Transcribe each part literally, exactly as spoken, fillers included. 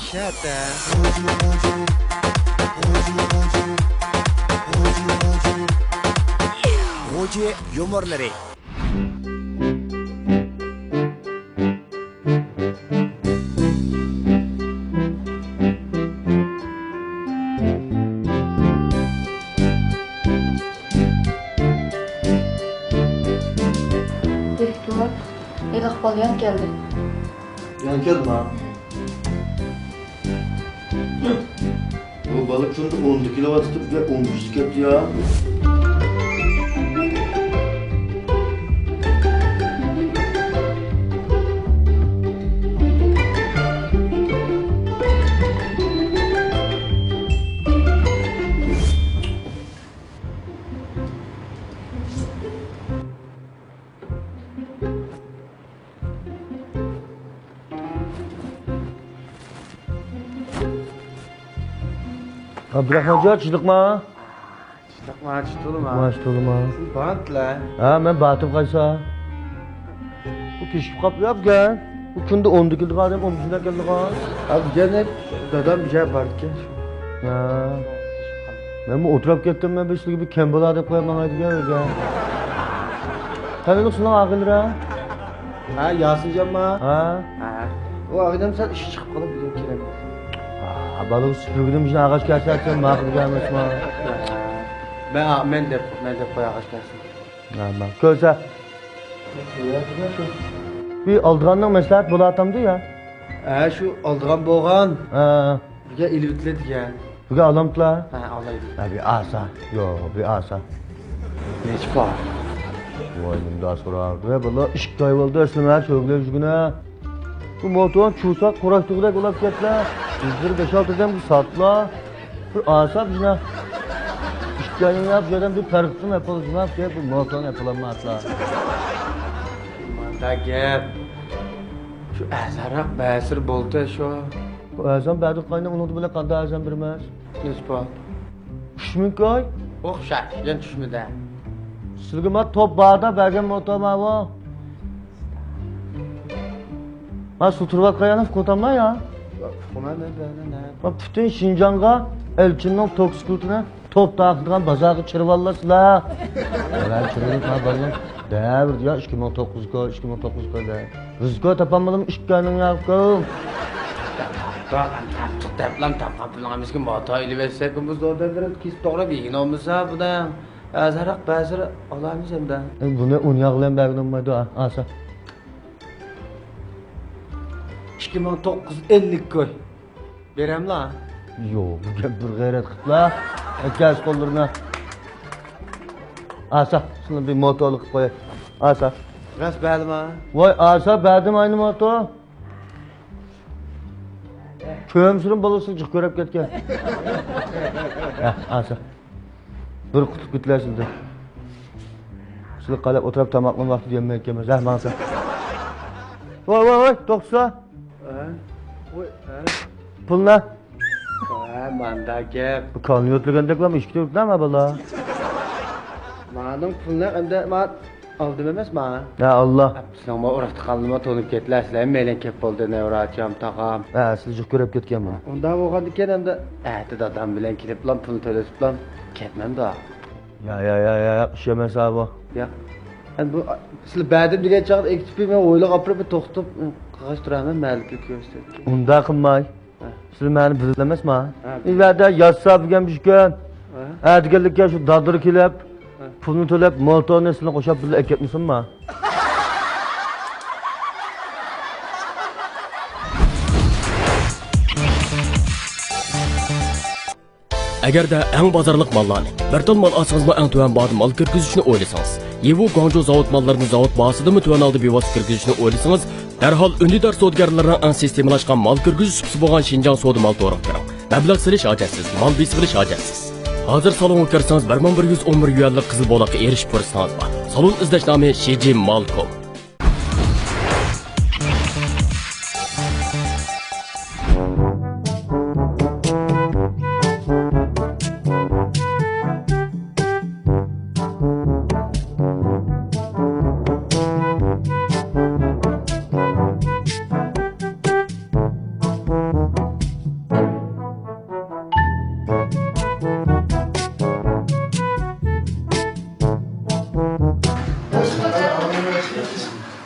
شەتە. غوجى يۇمۇرلىرى. دوكتور، ھېلىقى بالا يەنە كەلدى. يەنە كەلدىما؟ بۇ بالا كۈندە ئون كىلو ئاتىتىپ، بىر ئون كىلو كەتتى يا. ئابدۇراخمانجان، چىدىقما؟ چىدىقما، چىدىقما. ماش تولىما. سىز بانتلا. ھە، مەن باتىم قايسا. بۇ كېشىپ قاپلا بۈگۈن. بۇ كۈندە ئون كىلو ئادەم، ئون كىلو كەلدىغان. ھە، بۈگۈن دادام بىر يەر باركەن. ھە. مەنمۇ ئولتۇراپ كەتتىم، مەن بىر سىلىگە بىر كەم بولا دەپ قويۇپ ماڭاي دېگەن ئۆيگە. قېنى سىلىنىڭ ئاغىنىلىرى؟ ھە، ياسىنجانما؟ ھە. ھە. ئۇ ئاغىنەم سەل ئىشى چىقىپ قالىپ بۈگۈن كېلەلمىدى. ھە، بالىغا سۈپۈرگىدىن بىر ئاغاچ كەلسە، سەن ماقۇل دېگەنمىسىما؟ ھە. مەن، مەن دەپ، مەن دەپ قوي ئاغاچ كەلسۇن. ھە، ماقۇل. كۆرسە. بىر ئالدىغاننىڭ مەسلىھەت بولاتامدۇ يا؟ ھە، شۇ ئالدىغان بولغان. ھە. بىرگە ئېلىۋېتىلە دېگەن. بۈگۈن ئالامتىلا؟ ھە، ئالايلى. ھە، بىر ئاسا. يوق، بىر ئاسا. نەچچە پۇل؟ ۋاي، مۇنداق سوراڭ. ۋە باللا، ئىككى ئاي بولدى ئەسلىمە، سۆگلەپ يۈرگىنە. بۇ موتورنى چۇۋساق قۇراشتۇرغۇدەك بولاپ كەتتىلا. بىر بەش-ئالتە ئادەمگە ساتلا. بىر ئاسا بىزنى. ئىككى ئاينىڭ يا بۇ يەردىن بىر پەرقىنى ئەپىلىزما، بۇ موتورنى ئەپىلالماسلا. ماندا گەپ. شۇ ئەرزانراق بەرسىلە بولدى شۇ. بۇ ئەرزان بەردۇق قاينى، ئۇنىڭ بىلەن قانداق ئەرزان بېرىمىز؟ نېسپا. ئۈچ مىڭ كوي. ئوخشاش، يەنە چۈشمىدى. سىلىگە ما توپ باردا بەرگەن موتور ماۋۇ. ما سۇ تۇرۇۋاتقان يەرنى ئۇقۇۋاتامما يا؟ ئۇقۇمەن، نە، نە، نە. ما پۈتۈن شىنجاڭغا ئەلچىننىڭ توك سكۇتىنى توپ تارقىتىدىغان بازارغا چىرىۋالىسىلەر. ۋە چىرىۋېلىپ ما بالىلار دەۋردە يا ئىككى مىڭ توققۇز كوي، ئىككى مىڭ توققۇز كوي دەپ. رىزقو تاپالمىدىم ئىككىنىڭ ياققۇ. تارتىق دەپلام تاپقان پۇلۇڭ ئەمەسكى موتور ئېلىۋەتسەك، بۇ زور دەۋرەت كېسىپ توغرا بېگىن ئالمىسا بۇدا. ئازراق بەزىلەر ئالامىز ئەمدى. ئە، بۇنى ئۇن ياغ بىلەن بەرگىلى بولمايدۇ، ئا-، ئاسا. ئىككى مىڭ توققۇز يۈز ئەللىك كوي. بېرەملا؟ يوق، بۈگۈن بىر غەيرەت قىپلا. ئەكەس قوللىرىنى. ئاسا، شۇنى بىر موتورلۇق قىلىپ قوياي. ئاسا. راست بەردىما؟ ۋاي، ئاسا بەردىم ئاينى موتور. كۆمسىرىم بالىسى جىق كۆرۈپ كەتكەن. ھە، ئاسا. بىر قۇتۇپ كېتىلەر سىلدە. سىلى قالاپ ئولتۇرۇپ تاماقنىڭ ۋاقتى دېيەلمەيدىكەنمىز. ھە، ماڭسا. ۋاي، ۋاي، ۋاي، توختىسا. ھە؟ ۋاي، ھە؟ پۇلنى؟ ھە، ماندا گەپ. بۇ كالنى يۆتلىگەندەكلا ئىشىكتە يۆتلەمە بالا. مانىڭ پۇلنى ئەمدى ما ئالدىم ئەمەس ما. ھە، ئاللا. سىلەرمۇ ئۇرۇق تۇغقانلىرىمۇ تونۇپ كەتلەر، سىلەر مەيلەن كەپ بولدى، نەۋرە ئاچام، تاغام. ھە، سىلى جىق كۆرۈپ كەتكەنمۇ. ئۇنداق بولغاندىكىن ئەمدى. ئەتە دادام بىلەن كېلىپلا پۇلنى تۆلىتىپلا كەتمەمدۇ؟ يا، يا، يا، يا، يا، ئىش ئەمەس ھا بۇ. يا. ئەمدى بۇ، سىلى بەردىم دېگەن چاغدا ئېكىتىپ، مەن ھويلىغا ئاپىرىپ بىر توختىتىپ، قاغاش تۇرامەن، مەلىكە كۆرسەتكەن. ئۇنداق قىلماي. ھە. سىلى مەنى بىلىدىلا ئەمەسما؟ ھە. ئىبەردە ياتسا بۈگۈن بۈشكۈن. ھە. ئەتىگەنلىككە شۇ دادىرى كېلىپ، ھە، پۇلنى تۆلەپ، موتورنى سىلىنى قوشاپ بىللە ئەكەتمىسۇنما؟ ئەگەردە ئەڭ بازارلىق ماللارنى، بىر تال مال ئالسىڭىزمۇ ئەڭ تۆۋەن باھادا مال كىرگۈزۈشنى ئويلىسىڭىز، يىۋۇ گۇاڭجۇ زاۋۇت ماللىرىنى زاۋۇت باھاسىدىنمۇ تۆۋەن ھالدا بىۋاسىتە كىرگۈزۈشنى ئويلىسىڭىز، دەرھال ئۈندىدار سودىگەرلەرنىڭ ئەڭ سىستېمىلاشقان مال كىرگۈزۈش سۇپىسى بولغان شىنجاڭ سودا مال تورىغا كىرىڭ. مەبلەغ سېلىش ھاجەتسىز، مال بېسىۋېلىش ھاجەتسىز. ھازىر سالونغا كىرسىڭىز، بىر مىڭ بىر يۈز ئون بىر يۈەنلىك قىزىل بولاققا ئېرىشىش پۇرسىتىڭىز بار. سالون ئىزدەش نامى شىجى مال كوم.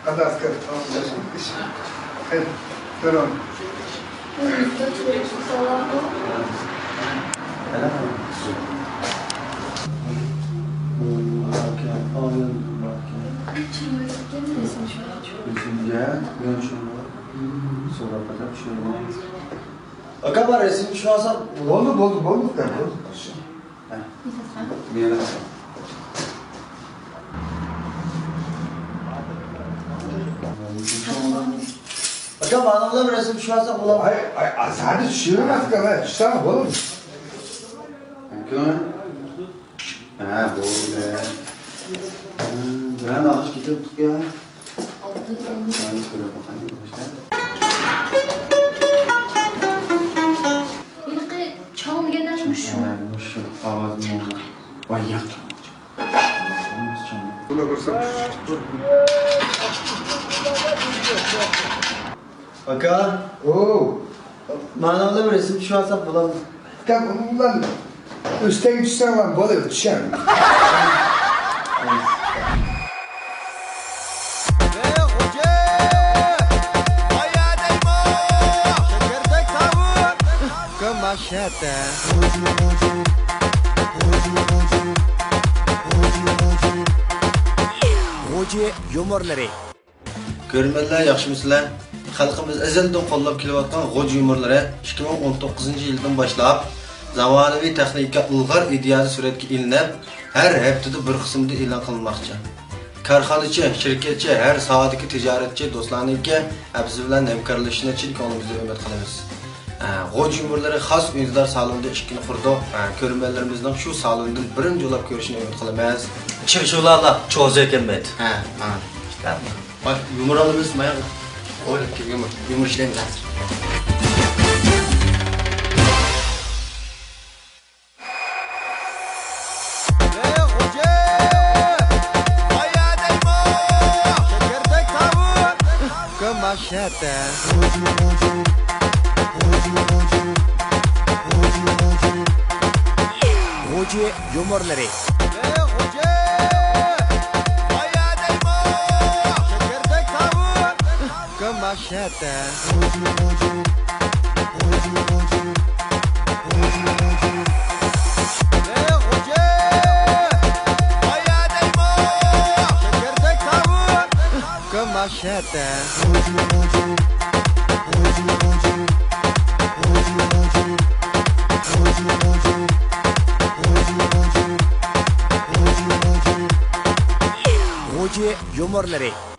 Kadastr. Durun. Aka, bana resim düşüyorsan. Oldu, oldu, oldu. Oldu. Aka, bana resim düşüyorsan. Ay, ay, azadi düşüremez kadar. Düşsene oğlum. ھە، بولدى. بىرەر ناخشا كېتىۋاتتۇق يا. ھېلىقى چاڭ دېگەن نەرسە مۇشۇ. ھە، مۇشۇ ئاۋاز مۇشۇ. ۋاي ياق. ئاكا. ئوۋ. مانا بىلەن رەسىم چۈشۈۋالساق بولامدۇ؟ ئاكا، بۇنىڭ بىلەن ئۈستەگە چۈشسەڭلار بولىدۇ، چۈشەم. غوجى يۇمۇرلىرى. كۆرۈرمەنلەر، ياخشىمۇسىلەر؟ خەلقىمىز ئەزەلدىن قوللاپ كېلىۋاتقان غوجا يۇمۇرلىرى ئىككى مىڭ ئون توققۇزىنچى يىلدىن باشلاپ زامانىۋى تېخنىكا، ئىلغار ئىدىيەدە سۈرەتكە ئېلىنىپ، ھەر ھەپتىدە بىر قىسىمدا ئېلان قىلىنماقچى. كارخانىچى، شىركەتچى، ھەر ساھەدىكى تىجارەتچى دوستلارنىڭكى ئەپسى بىلەن ھەمكارلىشىشىنى چىن كۆڭلىمىزدىن ئۈمىد قىلىمىز. ھە، غوجا يۇمۇرلىرى خاس ئۈندىدار سالونىدا ئىشىكىنى قۇردۇق. ھە، كۆرۈرمەنلىرىمىزنىڭ شۇ سالوندىن بىرىنچى بولاپ كۆرۈشىنى ئۈمىد قىلىمىز. چىقىشۇلارلا چوزى كەممەت. ھە، ھە. باش يۇمۇر ئالىمىز، مايا ئويلاپ كەلگەن يۇمۇر ئىشلەيمىز ھازىر. غوجا يۇمۇرلىرى. كماشاتا. كماشاتا. غوجا يۇمۇرلىرى.